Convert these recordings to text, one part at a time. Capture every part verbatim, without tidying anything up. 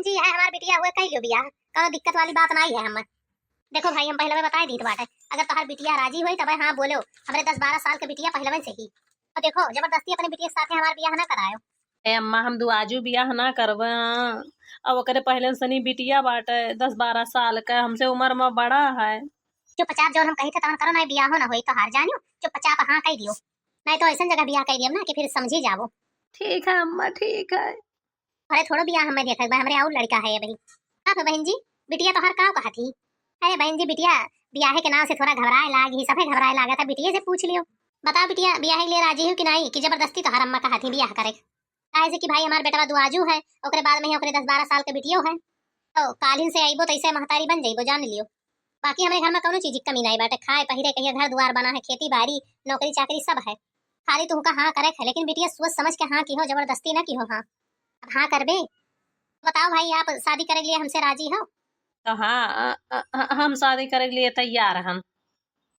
जी, है हमार बिटिया हुए कई लियो बियाह, कौनो दिक्कत वाली बात नाई है। हम देखो भाई, हम पहले बताए दीत बाटे, अगर तोहार बिटिया राजी होई तबे हाँ बोलो, हमरे दस बारह साल के बिटिया पहलवन से ही। और देखो, जबरदस्ती अपने बिटिया के साथे हमार बियाह ना करायो। ए अम्मा, हम दुआजू बियाह ना करबे। अब ओकरे पहले सनी बिटिया बाटे दस बारह साल के, हमसे उम्र में बड़ा है। चुपचाप जौन हम कही थे तौन करो, ना बियाहो ना होई तोहार, जानियो, चुपचाप हाँ कह दियो, नहीं तो ऐसन जगह बियाह कह दियो ना कि फिर समझी जाबो। ठीक है अम्मा, ठीक है। अरे थोड़ो बियाह हमें देखे बा, हमरे और लड़का है अबही। का बहन जी, बिटिया तोहार का कहा थी? अरे बहन जी, बिटिया बियाहे के नाम से थोड़ा घबराए लाग ही, सभे घबराए लागा था, बिटिया से पूछ लियो। बताओ बिटिया, बियाहे के लिए राजी हो कि नहीं, कि जबरदस्ती तोहार अम्मा कहा थी बियाह करे? काहे से कि भाई हमार बेटवा दुआजू है, ओकरे बाद में ही ओकरे दस बारह साल के बिटियो है। तो कालिन से आइबो तो ऐसे महतारी बन जाइबो, जान लियो। बाकी हमरे घर में कौनो चीज की कमी नहीं बाटे, खाए पहिरे कहिए, घर दुआर बना है, खेती बाड़ी, नौकरी चाकरी सब है। खाली तुमका हाँ करे है, लेकिन बिटिया सोच समझ के हाँ की हो, जबरदस्ती ना की हो। हाँ, अब हाँ करबे? बताओ भाई, आप शादी करे के लिए हमसे राजी हो? तो हाँ, अ, अ, अ, हम शादी करे के लिए तैयार हम।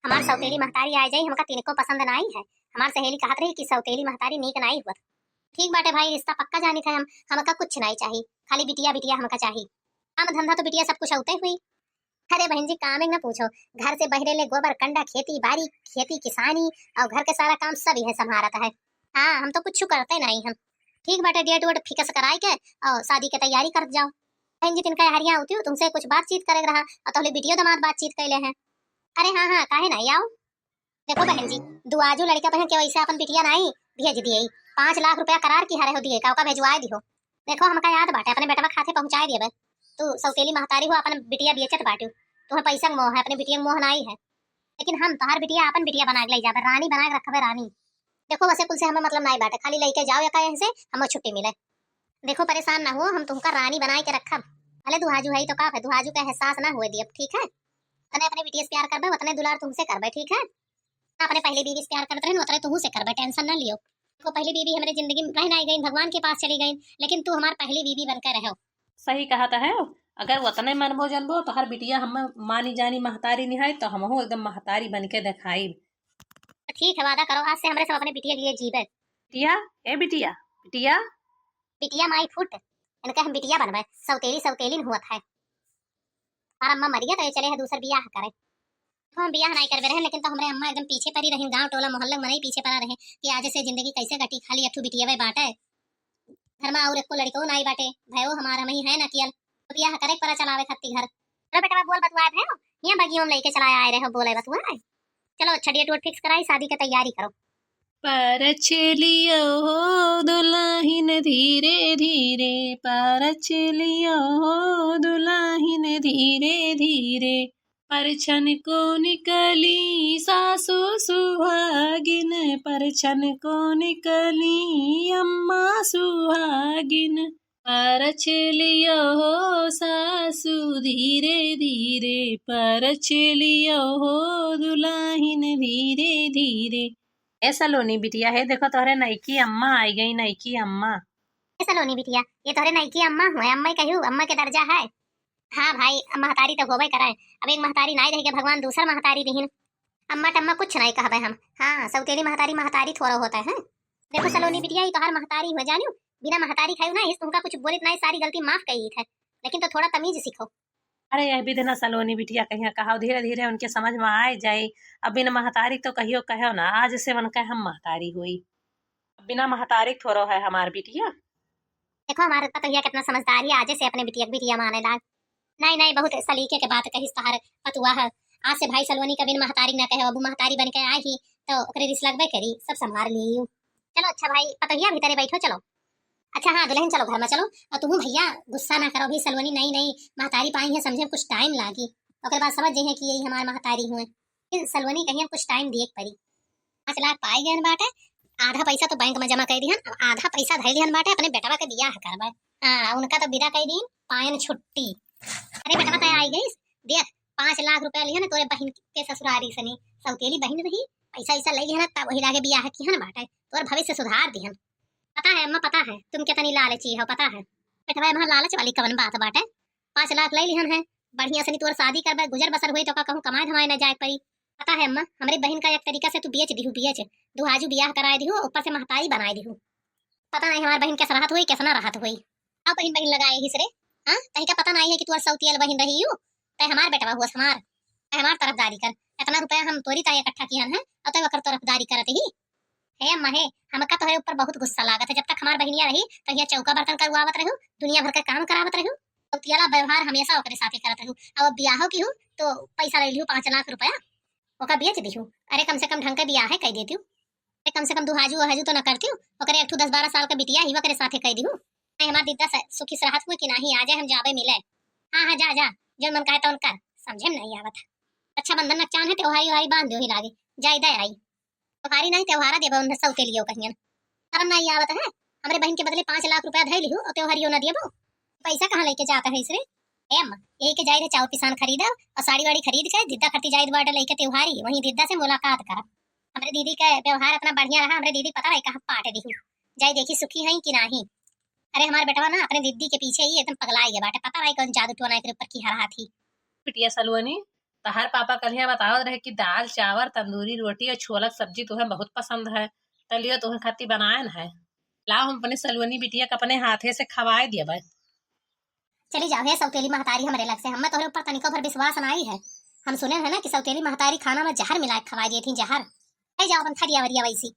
हमार सौतेली महतारी आ जाई, हमका तिनको पसंद नाई है। हमार सहेली कहत रही कि सौतेली महतारी नीक नाई हुआ। ठीक बाटे भाई, रिश्ता पक्का जानित है हम, हमका कुछ नाई चाही, खाली बिटिया बिटिया हमका चाही। काम धंधा तो बिटिया सब कुछ औते हुई। अरे बहन जी, काम एक ना पूछो, घर से बहरे ले गोबर कंडा, खेती बाड़ी, खेती किसानी और घर के सारा काम सब यह संभारत है। हाँ, हम तो कुछ करते नहीं हम। ठीक बाटे, डेट वेट फिक्स कराई के और शादी के तैयारी कर जाओ। बहन जी, तिनका हरिया होती हो, तुमसे कुछ बातचीत करे रहा और तोहले बिटिया दामाद बातचीत कैले हैं। अरे हाँ हाँ, काहे नहीं, आओ। देखो बहन जी, दुआजू लड़का पहन के वैसे अपन बिटिया नाई भेज दिए, पाँच लाख रुपया करार की हरे हो दिए, का ओका भेजवाए दिहो। देखो हमका याद बाटे, अपने बेटवा खाते पहुँचाए दिए। तू सौतेली महतारी हो, अपन बिटिया बेचत बाटू, तुम्हें पैसा के मोह है, अपने बिटिया के मोह नाई है। लेकिन हम तोहार बिटिया अपन बिटिया बना के ले जाबे, रानी बना के रखबे, रानी। देखो वैसे कुल से हमें मतलब नाई बाटे, खाली लेके जाओ या कहे से हमें छुट्टी मिले। देखो परेशान ना हो, हम तुमका रानी बनाए के रखब। भले दुहाजू है तो का है, दुहाजू का एहसास ना हुए दियब, ठीक है? तने अपने बिटिया से प्यार करबे, उतने दुलार तुमसे करबे, ठीक है? अपने पहली बीवी से प्यार करत रहे न, उतने तुहू से करबे, टेंशन ना लियो। देखो पहली बीवी हमरे जिंदगी में रह नाई गई, भगवान के पास चली गई, लेकिन तू हमार पहली बीवी बन के रहो। सही कहत है, अगर उतने मनबो जनबो, तोहार बिटिया हम मानी जानी महतारी निहाय, तो हमहू एकदम महतारी बन के देखाई। ठीक है, वादा करो, आज से हमरे सब अपने बिटिया के लिए जीबे। बिटिया, ए बिटिया, बिटिया। बिटिया माई फुट, इनके हम बिटिया बनबे, सौतेली सौतेलिन हुअत है। और अम्मा मरिया तो ये चले है दूसर बियाह करे। तो हम बियाह नहीं करबे रहे, लेकिन तो हमरे अम्मा एकदम पीछे पड़ी रही, गांव टोला मोहल्ला मनई पीछे पड़ा रहे कि आज से जिंदगी कैसे कटी, खाली अठू बिटिया बाटे। घर में और एको लड़को नाई बाटे, भयो हमारा मही है ना कियल, तो बियाह करे पड़ा चलावे खातिर घर। अरे बेटवा बोल बतुआ भयो, ये बगियों में लेके चला आए रहे हो, बोले बतुआ। चलो अच्छा, डेट वेट फिक्स कराई, शादी की तैयारी करो। परछ लियो हो दुलाहिन धीरे धीरे, परछ लियो हो दुलाहिन धीरे धीरे। परछन को निकली सासु सुहागिन, परछन को निकली अम्मा सुहागिन। परछ लियो हो सासु धीरे धीरे, परछ लियो हो दुलाहिन धीरे धीरे। ए सलोनी बिटिया, हे देखो तोहरे नईकी अम्मा आई गई, नईकी अम्मा। ए सलोनी बिटिया, ये तोहरे नईकी अम्मा हुए, अम्मा ही कहू, अम्मा के दर्जा है। हाँ भाई, अब महतारी तो होबे करे, अब एक महतारी नाई रह के भगवान दूसर महतारी दिहिन। अम्मा टम्मा कुछ नाई कहबे हम। हाँ, सौतेली महतारी महतारी थोड़ो होता है। देखो सलोनी बिटिया, ये तोहार महतारी हुए जानियो, बिना महतारी खायू ना, इस तुमका कुछ बोलित नाई, सारी गलती माफ करी है, लेकिन तो थोड़ा तमीज सीखो। अरे यह विधि ना सलोनी बिटिया कहिया कहाओ, धीरे धीरे उनके समझ में आए जाई। अब बिन महतारी तो कहियो कहो ना, आज से उनका हम महतारी हुई। अब बिना महतारी थोड़ो है हमार बिटिया। देखो हमार पतोहिया कितना समझदार है, आज से अपने बिटिया के बिटिया माने लाग। नहीं नहीं, बहुत सलीके के बात कहिस तोहार पतुआ है। आज से भाई सलोनी का बिन महतारी ना कहे, अब महतारी बन के आई ही तो ओकरे रिस लगबे करी, सब संभाल लियो। चलो अच्छा भाई, पतोहिया भीतरे बैठो, चलो। अच्छा हाँ दुल्हन, चलो घर में चलो। और तुहू भैया गुस्सा ना करो, भी सलोनी नई नई महतारी पाई है, समझे कुछ टाइम लागी, ओकरे बाद समझ जइहे कि यही हमार महतारी हुए। फिर सलोनी कहिए कुछ टाइम दिए के पड़ी। पाँच लाख पाए गए बाटे, आधा पैसा तो बैंक में जमा कर दिहन, अब आधा पैसा धर दिहन बाटे, अपने बेटवा के बियाह करबे। हाँ, उनका तो विदा कर दीन, पायन छुट्टी। अरे बेटवा तय आई गई, देख पाँच लाख रुपया लिहन तोरे बहिन के ससुरारी सनी, सौतेली बहिन रही, पैसा ऐसा ले लिहन, तब वही लागे बियाह किहन बाटे, तोर भविष्य सुधार दिहन। पता है अम्मा, पता है तुम कितनी लालची हो, पता है। बेटवा, एमा लालच वाली कवन बात बाटे? पाँच लाख ले लिहन है, बढ़िया से नहीं तोर शादी करबे, गुजर बसर हुई तो का कहूँ कमाए धमाए न जाए पड़ी। पता है अम्मा, हमरे बहिन का एक तरीका से तू बेच दिहू, बेच, दुहाजू बियाह कराए दिहू, ऊपर से महतारी बनाए दिहू। पता नहीं हमार बहिन कैसे रहत हुई, कैसे ना रहत हुई। अब बहिन बहिन लगाए हिस रे, हाँ, तहिका पता नाहीं है कि तू सौतियल बहिन रही यू। तै हमार बेटवा हुअस हमार, तै हमार तरफदारी कर। इतना रुपया हम तोरी ताई इकट्ठा किहन है, और तै ओकर तरफदारी करत ही। हे अम्मा हे, हमका तोहरे ऊपर बहुत गुस्सा लागत है। जब तक हमार बहिनिया रही, तो हियाँ चौका बर्तन करवावत रहू, दुनिया भर के काम करावत रहू। सौतियला व्यवहार हमेशा ओकरे साथे करत रहू। अब बियाहो किहू, तो पैसा ले लिहू पाँच लाख रुपया, ओका बेच दिहू। अरे, कम से कम ढंग के बियाहे कइ देतिउ। अरे, कम से कम दुहाजू ओहाजू तो न करतिउ। ओकरे एक ठू दस बारह साल के बिटिया ही ओकरे साथे कइ दिहू। नहीं, हमार दीदा स-, सुखी से रहत हुए कि नाहीं, आ जाए, हम जाबे मिले। हाँ, हाँ, जा, जा, जौन मन कहे तौन कर, समझे में नाहीं आवत। रक्षाबंधन नकचान है, त्योहारी ओहारी बांध दियो ही लागे, जाई दे आई। त्योहारी नाहीं, त्योहारा देबे उन्हें सौतेलियो कहियन। शर्म नाहीं आवत है, हमरे बहिन के बदले पाँच लाख रुपया धइ लिहू और त्योहारियो न देबो। पैसा कहाँ लेके जात है इसरे? ए अम्मा, यही के जाई रहे चाउर पिसान खरीदब और साड़ी वाड़ी खरीद के दीदा खरती जाई बाटे लेके त्योहारी, वहीं दीदा से मुलाकात करब। हमरे दीदी के व्यवहार इतना बढ़िया रहा, हमरे दीदी पता नहीं कहाँ पाट दिहू। जाई देखी सुखी हैं कि नाहीं। अरे हमार बेटवा ना अपने दीदी के पीछे ही एकदम पगलाई गए बाटे, पता नहीं कौन जादू टोना एकरे ऊपर की हरा थी। बिटिया सलोनी, तहार पापा कल्हिया बतावत रहे कि दाल चावल तंदूरी रोटी और छोला के सब्जी तुहें बहुत पसंद है, तो लियो तुहें खातिर बनायन है। लाओ हम अपने सलोनी बिटिया के अपने हाथे से खवाए दिया भाई। चली जाओ हे सौतेली महतारी हमरे लग से, हमें तोहरे ऊपर तनिको भर विश्वास नाहीं है। हम सुने हैं ना कि सौतेली महतारी खाना में जहर मिला के खवाई दिए थी, जहर। ले जाओ अपन थरिया वरिया वैसी।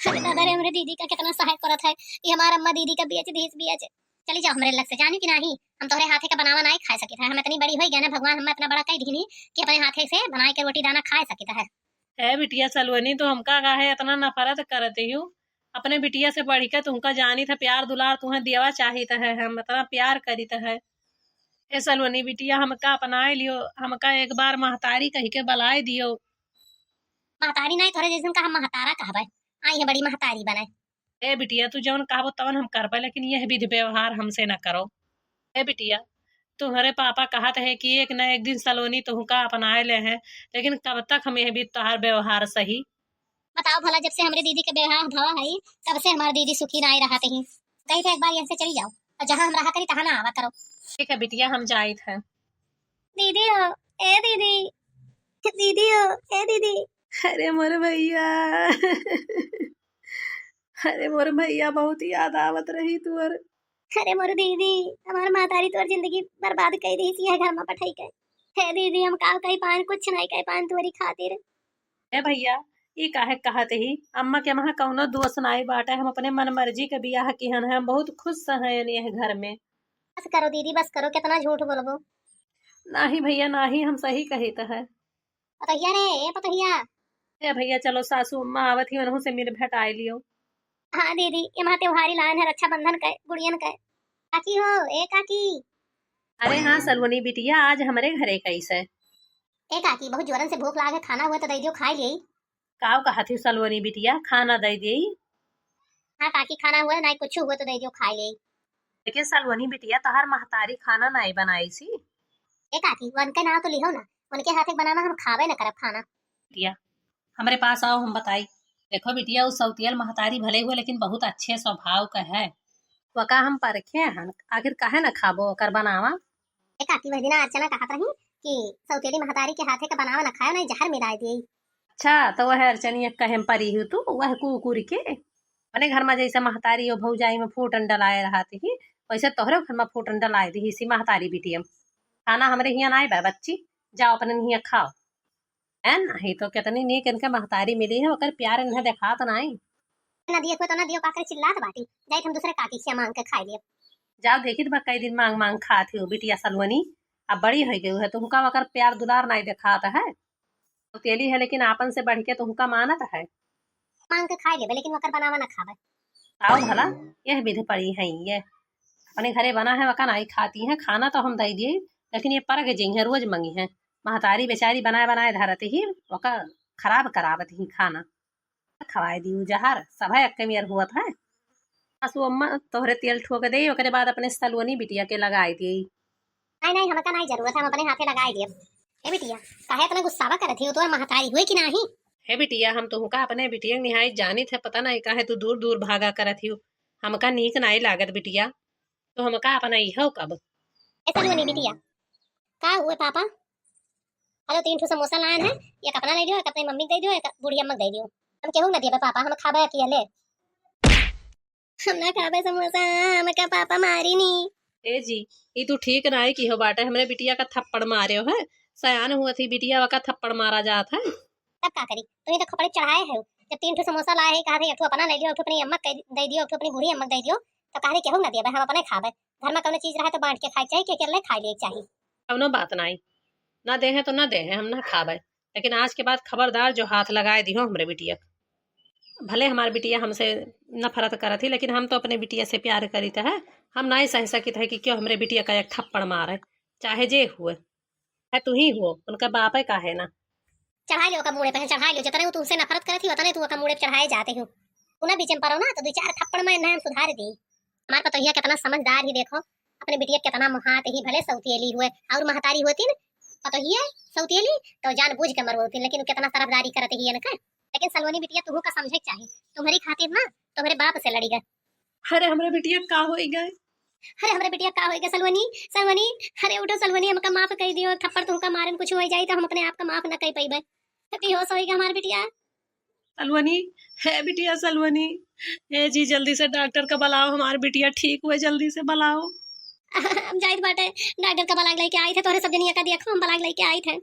अरे दादा रे, हमरे दीदी का कितना सहाय करत है, ये हमार अम्मा दीदी का बेच दीस बेच। चली जाओ हमरे लग से, जानी कि नाहीं, हम तोहरे हाथे का बनावा नाहीं खाए सकित है। हम इतनी बड़ी होई गए ना, भगवान हमें इतना बड़ा कह दीनी कि अपने हाथे से बनाए के रोटी दाना खाए सकित है। ए बिटिया सलोनी, तो हमका काहे इतना नफरत करत हूँ? अपने बिटिया से बढ़ के तुमका जानित है, प्यार दुलार तुहें देवा चाहित है, हम इतना प्यार करित है। ए सलोनी बिटिया, हमका अपनाए लियो, हमका एक बार महतारी कह के बलाए दियो। महतारी नाहीं, तोहरे जैसन का हम महतारा कहबे, आई है बड़ी महतारी बने। ए बिटिया, तू जौन कहबो तवन हम करबे, लेकिन यह विधि व्यवहार हमसे न करो। ए बिटिया, तुम्हरे पापा कहत है कि एक न एक दिन सलोनी तुहका अपनाए ले हैं, लेकिन कब तक हम यह विधि तोहार व्यवहार सही? बताओ भला, जब से हमरे दीदी के व्यवहार भवा है, तब से हमार दीदी सुखी नाहीं रहत ही। कही थे एक बार यहाँ से चली जाओ और जहाँ हम रहा करी तहाँ ना आवा करो। ठीक है बिटिया, हम जाइत हैं। दीदी हो, ए दीदी, दीदी हो, ए दीदी। अरे मोर भैया, अरे मोर भैया, बहुत याद आवत रही तुअर। अरे मोर दीदी, हमार महतारी तोर जिंदगी बर्बाद कइ दीस यह घर में पठाई के। हे दीदी, हम का कही पान, कुछ नाहीं कही पान तोरी खातिर। ए भैया, ई काहे कहत ही? अम्मा के महा कौनो दोष नाहीं बाटे, हम अपने मन मर्जी के बियाह किहन है, हम बहुत खुश हैं यह घर में। बस करो दीदी, बस करो, कितना झूठ बोलबो। नाहीं भैया, नाहीं, हम सही कहित है। पतोहिया रे, ए पतोहिया। ए भैया, चलो सासू अम्मा आवत ही, उनहू से मिल भेटाए लियो। हाँ दीदी, ये महा त्योहारी लायन है रक्षाबंधन के, गुड़ियन के। काकी हो, ए काकी। अरे हाँ सलोनी बिटिया, आज हमरे घरे कैसे? ए काकी, बहुत जोरन से भूख लागे, खाना हुए तो दे दियो, खाए लेई। काव कहत ही सलोनी बिटिया, खाना दे देई? हाँ काकी, खाना हुए, नाहीं कुछ हुए तो दे दियो, खाए लेई। लेकिन सलोनी बिटिया, तोहार महतारी खाना नाहीं बनाई सी। ए काकी, उनके नाव तो लिहो ना, उनके हाथे के बनावा हम खाबे न करब खाना। बिटिया, हमरे पास आओ, हम बताई। देखो बिटिया, उ सौतियल महतारी भले हुए, लेकिन बहुत अच्छे स्वभाव का है। वका हम परखे हन, आखिर काहे न खाबो ओकर बनावा? ए काकी, वह दिना अर्चना कहत रही कि सौतेली महतारी के हाथे का बनावा न खायो, नाहीं जहर मिलाए दिए। अच्छा, तो वह अर्चनिया कहे में परी हूँ तू, वह कुकुर के? अपने घर में जैसे महतारी और भौजाई में फूटन डलाए रहत ही, वैसे तोहरे घर में फूटन डलाए दी सी महतारी बिटिया। खाना हमरे हियाँ नाई बा बच्ची, जाओ अपने हियाँ खाओ। है नहीं तो कितनी नीक इनके महतारी मिली है, ओकर प्यार इन्हें देखात नाई। ना दिए को तो ना दियो, काकर चिल्लात बाटी, जाइत हम दूसरे काकी से मांग के खाए लिए। जाओ देखित बा कई दिन मांग मांग खात ही बिटिया सलोनी, अब बड़ी हो गई है, तुमका ओकर प्यार दुलार नाई देखात है। सौतेली है, लेकिन आपन से बढ़ के तुहका मानत है। मांग के खाए लेबे, लेकिन ओकर बनावा ना खाबे। आओ भला, यह विधि पड़ी है, ये अपने घरे बना है, वका नाई खाती हैं। खाना तो हम दे दिए, लेकिन ये परग जई हैं, रोज मंगी हैं। महतारी बेचारी बनाए बनाए धरत ही, वका खराब करावत ही खाना। खवाए दी जहर, सभे अक्के मेर हुअत है। सासू अम्मा तोहरे तेल ठोक दे, ओकरे बाद अपने सलोनी बिटिया के लगाए दे। नहीं, नहीं, हमका नहीं जरूरत है, हम अपने हाथे लगाए देब। ए बिटिया, काहे इतना गुस्सावा करत ही? तोर महतारी हुए कि नाही? हे बिटिया, हम तुहका अपने बिटिया के निहाई जानित है, पता नहीं काहे तू दूर दूर भागा करत ही। हमका नीक नाई लागत बिटिया, तो हमका अपना इहो कब। ए सलोनी बिटिया, का हुए पापा? हेलो, तीन ठो समोसा लायन है, एक अपना ले लियो, एक अपने मम्मी के दे दियो, एक बूढ़ी अम्मा के दे दियो। हम केहू ना देबे पापा, हम खाबे अकेले। हम ना खाबे समोसा, हमका पापा मारी नी। ए जी, ई तू ठीक नाई किहो बाटे, हमरे बिटिया का थप्पड़ मारेउ है। सयान हुआ थी बिटिया, वका थप्पड़ मारा जात है। तब का करी, तू ही तो खपड़े चढ़ाए है। जब तीन ठो समोसा लाए है, कहा थे, एक ठो अपना ले लियो, एक ठो अपनी अम्मा के दे दियो, एक ठो अपनी बूढ़ी अम्मा के दे दियो, तो कहा थे, केहू ना दिया भाई, हम अपने खाबे। घर में कौनो चीज रहे तो बांट के खाए के चाही, कि अकेले खाए ले के चाही। कौनो बात नाई, ना दे है तो ना दे है, हम ना खाबे, लेकिन आज के बाद खबरदार जो हाथ लगाए दिहो हमरे बिटिया के। भले हमार बिटिया हमसे नफरत करत ही, लेकिन हम तो अपने बिटिया से प्यार करीत है। हम नाई सह सकित है कि क्यों हमरे बिटिया का एक थप्पड़ मारे, चाहे जे हुए, है तू ही हुओ, उनका बापे का है ना। चढ़ाए लियो ओका मूड़े पे, चढ़ाए लियो, जितने वो तुमसे नफरत करत ही, उतने तू ओका मूड़े पे चढ़ाए जाते हो। तू ना बीच में पड़ो ना, तो दो चार थप्पड़ में इन्हें हम सुधार दी। हमार पतोहिया कितना समझदार ही, देखो, अपने बिटिया कितना मोहात ही, भले सौतेली हुए और महतारी होती न, पतोहिया सौतेली, तो जानबूझ के मरवती, लेकिन वो कितना तरफदारी करत ही इनका। लेकिन सलोनी बिटिया, तुहू का समझे के चाही, तुम्हारी खातिर ना तुम्हारे बाप से लड़ी गए। अरे, हमरे बिटिया का होई गए? अरे, हमरे बिटिया का होई गए, सलोनी, सलोनी, अरे उठो सलोनी, हमका माफ कर दियो, थप्पड़ तुहका मारन कुछ हो जाई तो हम अपने आप का माफ ना कर पइबे। बेहोश होई गए हमार बिटिया। सलोनी, हे बिटिया सलोनी, हे जी, जल्दी से डॉक्टर का बुलाओ, हमार बिटिया ठीक हुए, जल्दी से बुलाओ। हम जाइत बाटे, डॉक्टर का बलाग लेके आई थे, तोहरे सब जनिया का देखो, हम बलाग लेके आई थे।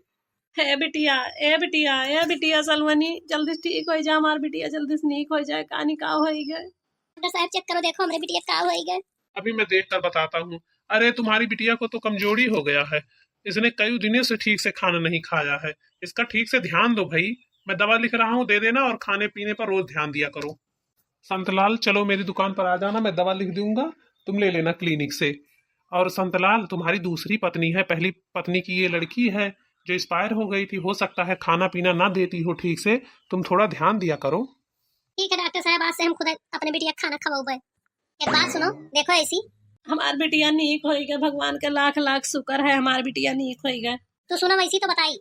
हे बिटिया, ए बिटिया, ए बिटिया सलोनी, जल्दी से ठीक हो जा हमार बिटिया, जल्दी से नीक हो जाए, कानी का होई गए। डॉक्टर साहब, चेक करो, देखो हमरे बिटिया का होई गए। अभी मैं देख कर बताता हूँ। अरे, तुम्हारी बिटिया को तो कमजोरी हो गया है, इसने कई दिनों से ठीक से खाना नहीं खाया है, इसका ठीक से ध्यान दो भाई। मैं दवा लिख रहा हूँ, दे देना और खाने पीने पर रोज ध्यान दिया करो। संतलाल, चलो मेरी दुकान पर आ जाना, मैं दवा लिख दूंगा, तुम ले लेना क्लिनिक से। और संतलाल, तुम्हारी दूसरी पत्नी है, पहली पत्नी की ये लड़की है जो एक्सपायर हो गई थी, हो सकता है खाना पीना ना देती हो ठीक से, तुम थोड़ा ध्यान दिया करो। ठीक है डॉक्टर साहब, आज से हम खुद अपने बिटिया का खाना खवाउबे। एक बात सुनो, देखो ऐसी। हमार बिटिया नीक होई गए, भगवान के लाख लाख शुक्र है, हमार बिटिया नीक होई गए। तू सुनो वैसी तो बताई,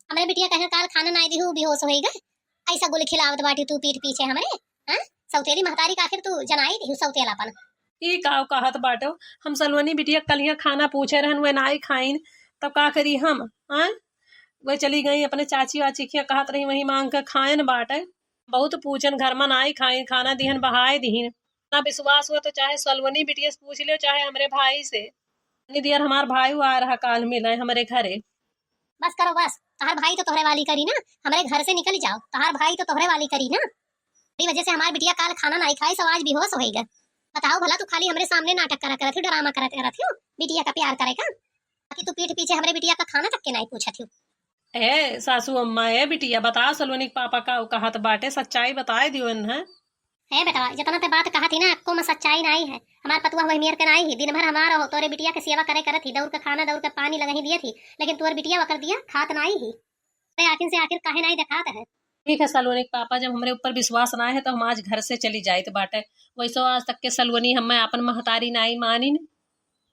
हमरे बिटिया कहे काल खाना नाई दिहू, बेहोश होई गए, ऐसा गुल खिलावत बाटी तू पीठ पीछे हमरे, हाँ? सौतेली महतारी का आखिर तू जनाई दिहू सौतेलापन। ई का कहत बाटो? हम सलोनी बिटिया कलिया खाना पूछे रहन, वे नाई खाइन, तब का करी हम, हाँ? वे चली गई अपने चाची वाची के कहत रही, वही मांग के खायन बाटे। बहुत पूछन, घर में नाई खाइन, खाना दिहन, बहाए दिहिन। ना विश्वास हुआ तो चाहे सलोनी बिटिया से पूछ लियो, चाहे हमरे भाई से। इतनी देर हमार भाई आ रहा, काल मिले हमरे घरे। बस करो बस, तोहार भाई तो तोहरे वाली करी ना, हमरे घर से निकल जाओ, तोहार भाई तो तोहरे वाली करी ना। तेरी वजह से हमार बिटिया काल खाना नाई खाई, सब आज बेहोश होई गए। बताओ भला, तू खाली हमरे सामने नाटक करा करत हो, ड्रामा करा करत हो, बिटिया का प्यार करे का, ताकि तू पीठ पीछे हमरे बिटिया का खाना तक के नाई पूछत हो। ए सासू अम्मा, ए बिटिया, बताओ सलोनी के पापा का कहत बाटे, सच्चाई बताए दियो इन्हें। हे बेटवा, जितना ते बात कहा थी ना, अक्को में सच्चाई नाई है। हमार पतुआ वही मेर के नाई ही, दिन भर हमार हो, तोरे बिटिया के सेवा करे करत ही, दौड़ के खाना, दौड़ के पानी लगही दिए थी, लेकिन तोर बिटिया वकर दिया खात नाई ही। ते आखिर से आखिर काहे नाई देखात है? ठीक है सलोनी के पापा, जब हमरे ऊपर विश्वास ना है तो हम आज घर से चली जाइत बाटे। वैसो आज तक के सलोनी हमें आपन महतारी नाई मानिन।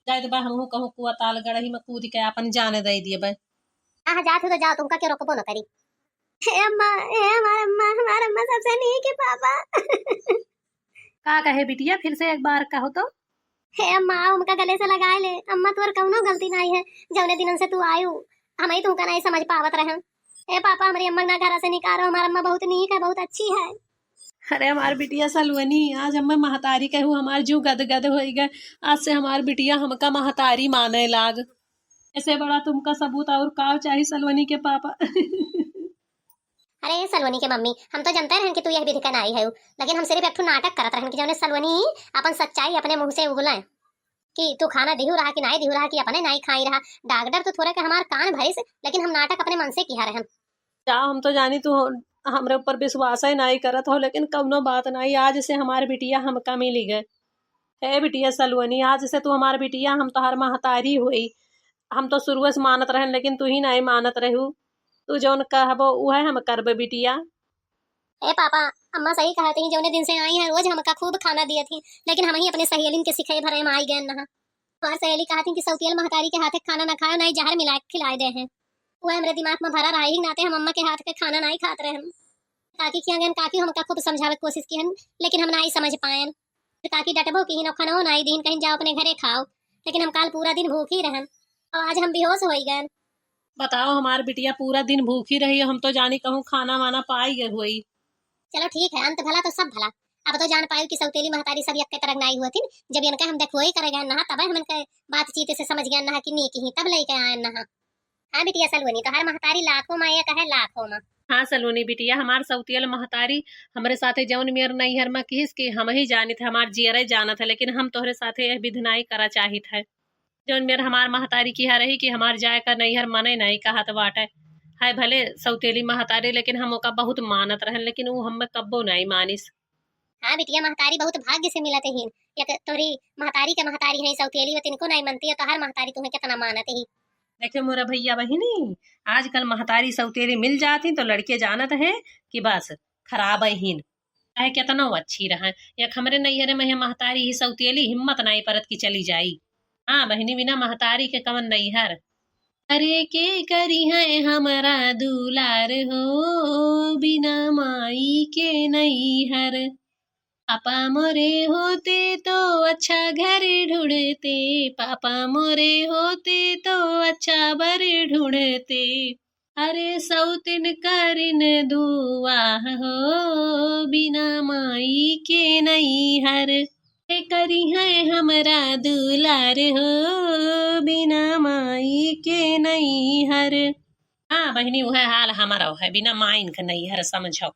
जाइत बा, हमहू कहूँ कुआ ताल गड़ही में कूद के आपन जाने दे दिए बे। हाँ, हाँ, जात हो तो जाओ, तुमका क्यों रोकबो न करी। हे अम्मा, हे हमार अम्मा, हमार अम्मा सबसे नीक है पापा। का कहे बिटिया, फिर से एक बार कहो तो। हे अम्मा, उनका गले से लगाए ले। अम्मा, तोर कौनो गलती नाई है, जौने दिनन से तू आयु, हम ही तुमका नाई समझ पावत रहे। हे पापा, हमारी अम्मा ना घरा से निकालो, हमार अम्मा बहुत नीक है, बहुत अच्छी है। अरे हमार बिटिया सलवनी, आज हमें महतारी कहू, हमार जीव गद गद होई गए। आज से हमार बिटिया हमका महतारी माने लाग। ऐसे बड़ा तुमका सबूत और का चाही सलवनी के पापा? अरे सलवनी के मम्मी, हम तो जनते रहन कि तू यह विधि के नाई है, लेकिन हम सिर्फ एक ठो नाटक करत रहन कि जौने सलवनी अपन सच्चाई अपने मुंह से उगले कि तू खाना दिहू रहा कि नाई दिहू रहा कि अपने नाई खाई रहा। डॉक्टर तो थोड़े के हमार कान भरिस, लेकिन हम नाटक अपने मन से किहा रहन। जा, हम तो जानी तू हमरे ऊपर विश्वास ही नाई करत हो, लेकिन कौनो बात नाई, आज से हमार बिटिया हमका मिली गए। हे बिटिया सलवनी, आज से तू हमार बिटिया, हम तोहार महतारी हुई। हम तो शुरुए से मानत रहन, लेकिन तू ही नाई मानत रहू। तू जौन कहबो, उहे हम करबे बिटिया। ए पापा, अम्मा सही कहत ही, जौने दिन से आई हैं, रोज हमका खूब खाना दिए थी, लेकिन हम ही अपने सहेलिन के सिखाए भरे में आई गए ना। हमार सहेली कहत ही कि सौतियल महतारी के हाथे खाना ना खाए, ना ही जहर मिला के खिलाए दे हैं। वो हमरे दिमाग में भरा रहा ही नाते हम अम्मा के हाथ के खाना ना ही खात रहे हम। काकी किया गए, काकी हमका खूब समझावे के कोशिश की हन, लेकिन हम ना ही समझ पाएन। फिर काकी डटबो की ही, खाना ना ही दीन, कहीं जाओ अपने घरे खाओ, लेकिन हम काल पूरा दिन भूखी रहन और आज हम बेहोश हो गए। बताओ, हमार बिटिया पूरा दिन भूखी रही, हम तो जानी कहूँ खाना वाना पाई गए हुई। चलो ठीक है, अंत भला तो सब भला। अब तो जान पायो कि सौतेली महतारी सब यक्के तरह नाई हुअथिन। जब इनका हम देखोई करे गए नहा, तबे हम इनके बातचीत से समझ गए नहा कि नीक ही, तब लेके आए नहा। हाँ बिटिया सलोनी, तोहार महतारी लाखों मा एक है, लाखों मा। हाँ सलोनी बिटिया, हमार सौतेल महतारी हमरे साथे जौन मेर नैहर मा किहिस कि हम ही जानित है, हमार जियरे जानत है, लेकिन हम तोहरे साथे यह विधि नाई करा चाहित है। जौन मेर हमार महतारी किहा रही कि हमार जाए का नैहर मने नाई कहत बाटे। है भले सौतेली महतारी, लेकिन हम ओका बहुत मानत रहन, लेकिन ऊ हमें कब्बो नाई मानिस। हाँ बिटिया, महतारी बहुत भाग्य से मिलत हीन। एक तोरी महतारी के महतारी है सौतेली, वो तिनको नाई मनती है, तोहार महतारी तुम्हें कितना मानत ही। देखे मोरा भैया बहिनी, आजकल महतारी सौतेली मिल जाती तो लड़के जानत है कि बस खराब हीन, चाहे केतनो अच्छी रहे। एक हमरे नैहरे मा है महतारी ही सौतेली, हिम्मत नाई परत कि चली जाई। हाँ बहिनी, बिना महतारी के कवन नैहर। अरे के करी है हमारा दुलार हो, बिना माई के नैहर। पापा मोरे होते तो अच्छा घर ढूंढते, पापा मोरे होते तो अच्छा बर ढूंढते। अरे सौतिन करिन दुआ हो, बिना माई के नैहर। के करी है हमारा दुलार हो, बिना माई के नैहर। हाँ बहिनी, उहे हाल हमारो है, बिना माइन के नैहर समझो।